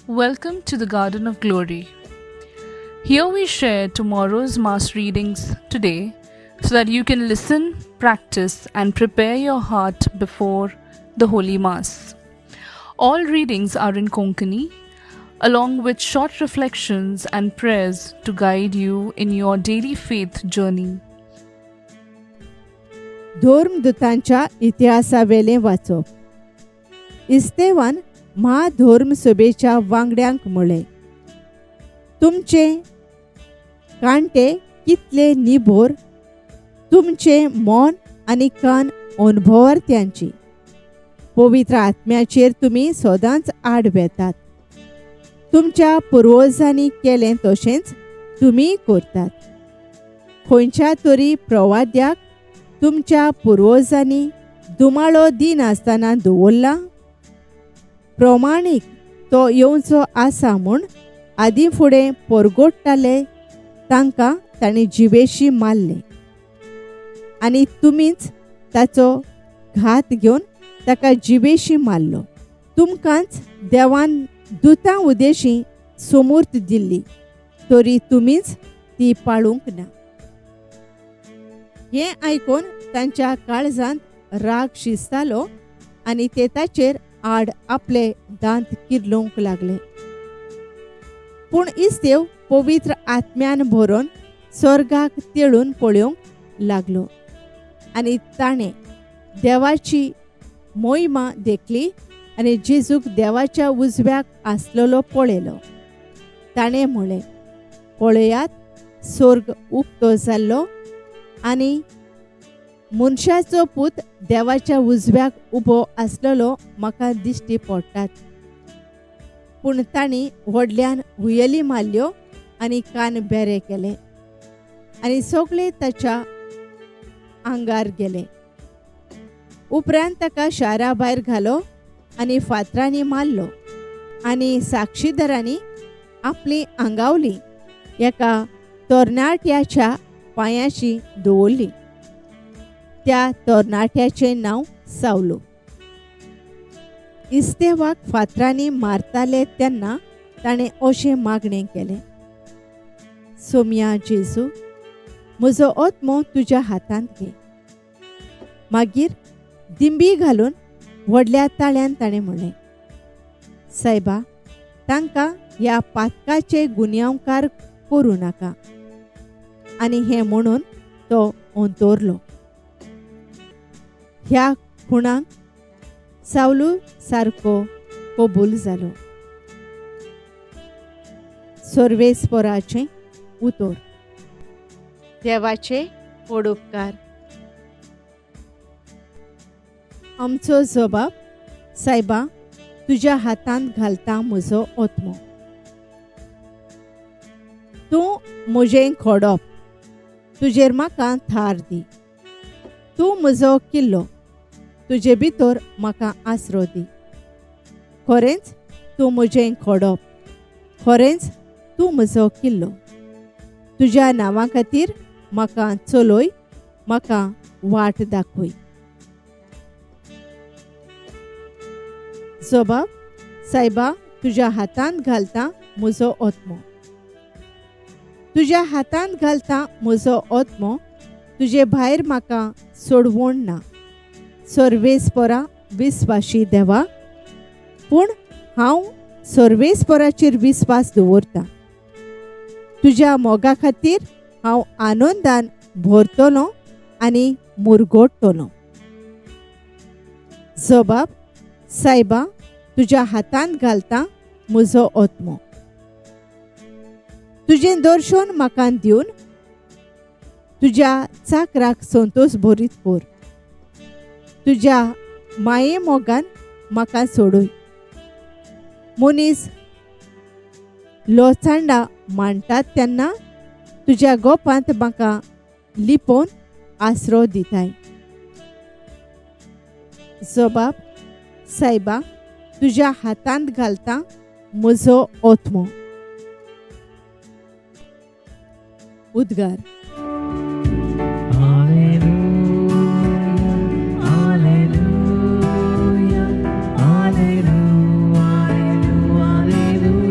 Welcome to the Garden of Glory. Here we share tomorrow's Mass readings today so that you can listen, practice, and prepare your heart before the Holy Mass. All readings are in Konkani, along with short reflections and prayers to guide you in your daily faith journey. धर्मदूतांच्या इतिहासावेलें वाचप. इस्तेवान म्हाधर्मसभेच्या वांगड्यांक म्हळें, तुमचे कांटे कितले निबोर, तुमचें मन आनी कान अणभवार्थ्यांची. पवित्र आत्म्याचेर तुमी सदांच आड वेतात. तुमच्या पुर्वजांनी केलें तशेंच तुमीय करतात. खंयच्या तरी प्रवाद्याक तुमच्या पुर्वजांनी दुमाळो दिनासतना दवरला? प्रमाणीक तो येवचो आसा म्हूण आदीं फुडें परगोडटाले तांकां तांणी जिवेशी मारले आनी तुमीच ताचो घात घेवन ताका जिवेशी मारलो. तुमकांच देवान दुतां उदेशी सोमूर्त दिल्ली, तरी तुमीच ती पाळूंक ना. हें आयकून तांच्या काळजांत राग शिजतालो आनी ते ताचेर आड आपले दांत किर्लोवंक लागले. पूण इस्तेव पवित्र आत्म्यान भरून स्वर्गाक तेळून पळोवंक लागलो आनी ताणें देवाची मोहिमा देखली आनी जेजूक देवाच्या उजव्याक आसलेलो पळयलो. ताणें म्हळें, पळयात, स्वर्ग उक्तो जाल्लो आनी मनशाचो पूत देवाच्या उजव्याक उबो आसलेलो म्हाका दिश्टी पडटात. पूण तांणी व्हडल्यान हुयेली मारल्यो आनी कान बेरे केले आनी सगळे ताच्या आंगार गेले. उपरांत ताका शारा भायर घालो आनी फातरांनी मारलो आनी साक्षीदारांनी आपली आंगावली एका तरणाट्याच्या पांयाशी दवरली. त्या तरणाट्याचें नांव सावलो. इस्तेवाक फातरांनी मारताले तेन्ना ताणें अशें मागणें केलें, सोमया जेजू, म्हजो आत्मो तुज्या हातांत घे. मागीर दिंबी घालून व्हडल्या ताळ्यान ताणें म्हणलें, सायबा, तांकां ह्या पातकाचे गुन्यांवकार करूं नाका. आनी हें म्हणून तो अंतरलो. ह्या खुणाक सावलू सारको कबूल जालो. सर्वेस्पराचें उतर. देवाचे पडोपकार. आमचो जबाब, सायबा, तुज्या हातांत घालता म्हजो आत्मो. तूं म्हजें खोडप, तुजेर म्हाका थार दी. तूं म्हजो किल्लो, तुजे भितर म्हाका आसरो दी. खरेंच तूं म्हजें खोडप, खरेंच तूं म्हजो किल्लो. तुज्या नांवा खातीर म्हाका चलय, म्हाका वाट दाखय. जबाब, सायबा, तुज्या हातांत घालता म्हजो आत्मो. तुज्या हातांत घालता म्हजो आत्मो, तुजे भायर म्हाका सोडवण ना. सर्वेस्परा विस्वाशी देवा, पूण हांव सर्वेस्पराचेर विस्वास दवरता. तुज्या मोगा खातीर हांव आनंदान भरतलो आनी मुरगोडटलो. जबाब, सायबा, तुज्या हातांत घालता म्हजो आत्मो. तुजें दर्शन म्हाका दिवन तुज्या चाकराक संतोश भरीत कर. तुज्या माये मोगान म्हाका सोडय. मनीस लोचांडा मांडटात तेन्ना तुज्या गोपांत म्हाका लिपोवन आसरो दिताय. जबाब, सायबा, तुज्या हातांत घालता म्हजो आत्मो. उद्गार. Alleluia, Alleluia, Alleluia, Alleluia.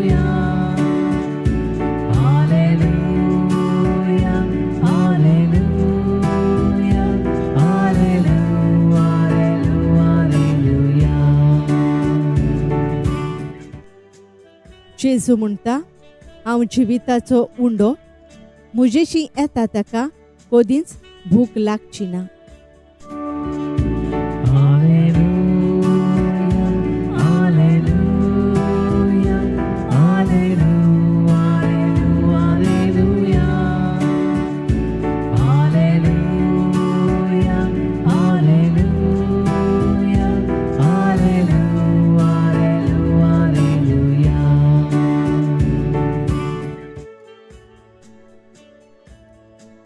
जेजू म्हणटा, हांव जिविताचो उंडो, म्हजेशी येता ताका कदींच भूक लागची ना.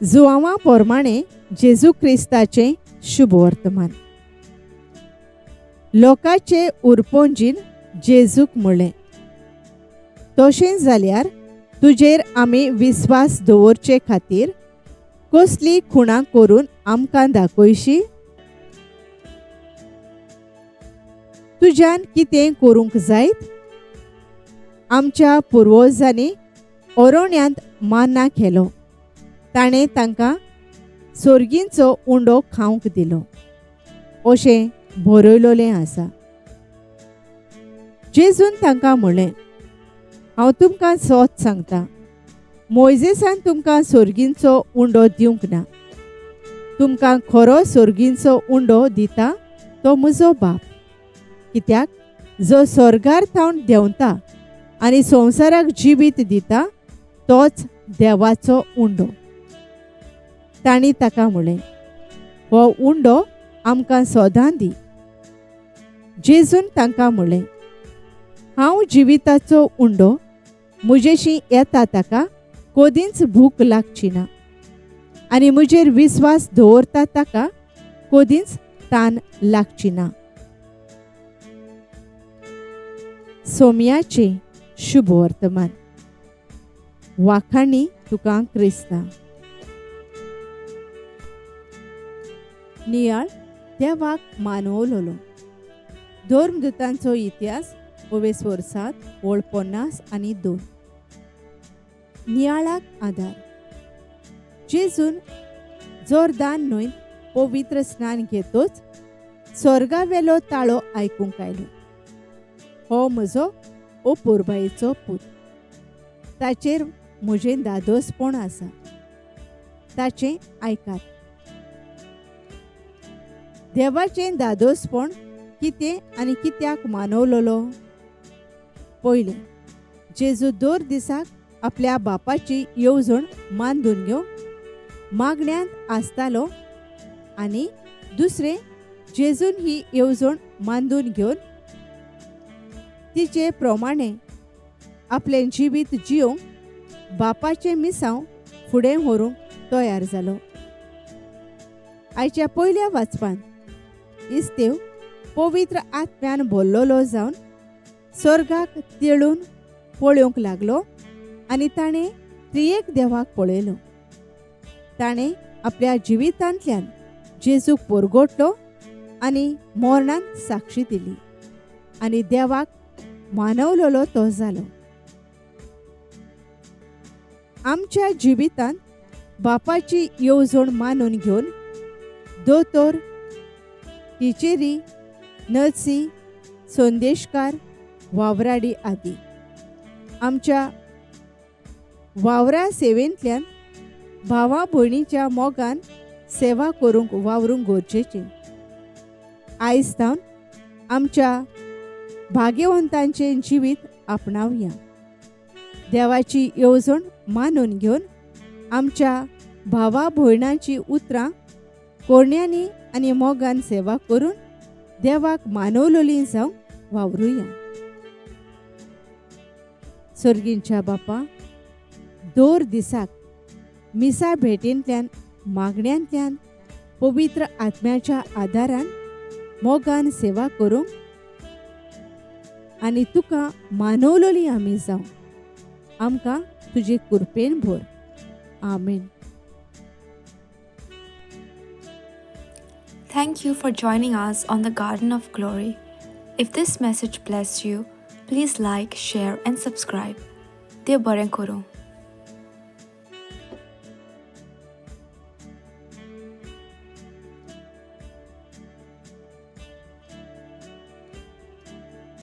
जुआंवा पोरमाणे जेजू क्रिस्ताचें शुभ वर्तमान. लोकाचे उरपोंजीन जेजूक म्हणलें, तशें जाल्यार तुजेर आमी विस्वास दवरचे खातीर कसली खुणां करून आमकां दाखयशी? तुज्यान कितें करूंक जायत? आमच्या पुर्वजांनी ओरोण्यांत मान्ना केलो, ताणें तांकां सोर्गींचो उंडो खावंक दिलो, अशें बरयलोलें आसा. जेजून तांकां म्हणलें, हांव तुमकां सत सांगता, मोयजेसान तुमकां सोर्गींचो उंडो दिवंक ना, तुमकां खरो सोर्गींचो उंडो दिता तो म्हजो बाप. कित्याक जो स्वर्गार थावन देंवता आनी संवसाराक जिवीत दिता तोच देवाचो उंडो. तांणी ताका म्हणलें, हो उंडो आमकां सदां दी. जेजून तांकां म्हणलें, हांव जिविताचो उंडो, म्हजेशी येता ताका कदींच भूक लागची ना आनी म्हजेर विस्वास दवरता ताका कदींच तान लागची ना. सोम्याचें शुभ वर्तमान. वाखाणी तुका क्रिस्ता. नियाळ देवाक मानवलोलो. धर्मदूतांचो इतिहास ओवेस 7 ओळ 50 आनी 2. नियाळाक आदार. जेजून जोर्दान न्हंयत पवित्र स्नान घेतोच स्वर्गावेलो ताळो आयकूंक आयलो, हो म्हजो ओपुरबायेचो पूत, ताचेर म्हजें दादोसपण आसा, ताचें आयकात. देवाचें दादोसपण कितें आनी कित्याक मानवलोलो? पयलें, जेजू दर दिसाक आपल्या बापाची येवजण मानून घेवंक मागण्यांत आसतालो आनी दुसरें, जेजून ही येवजण मानून घेवन तिचे प्रमाणे आपलें जिवीत जियोंक बापाचें मिसांव फुडें व्हरूंक तयार जालो. आयच्या पयल्या वाचपांत इस्तेव पवित्र आत्म्यान भरलोलो जावन स्वर्गाक तेळून पळोवंक लागलो आनी ताणें त्रियेक देवाक पळयलो. ताणें आपल्या जिवितांतल्यान जेजूक पोरगोटलो आनी मरणान साक्षी दिली आनी देवाक मानवलोलो तो जालो. आमच्या जिवितांत बापाची येवजण मानून घेवन दोतोर, टिचेरी, नर्सी, संदेशकार, वावराडी आदी आमच्या वावरा सेवेंतल्यान भावा भयणीच्या मोगान सेवा करूंक वावरूंक गरजेचें. आयज सावन आमच्या भाग्यवंतांचें जिवीत आपणावया. देवाची येवजण मानून घेवन आमच्या भावा भयणांची उतरां कोरण्यांनी आनी मोगान सेवा करून देवाक मानवलोली जावंक वावरुया. सर्गींच्या बापा, दर दिसाक मिसा भेटींतल्यान, मागण्यांतल्यान, पवित्र आत्म्याच्या आदारान मोगान सेवा करूंक आनी तुका मानवलोली आमी जावं. आमकां तुजे कृपेन भर. आमेन. Thank you for joining us on the Garden of Glory. If this message blessed you, please like, share and subscribe. देव बरें करूं.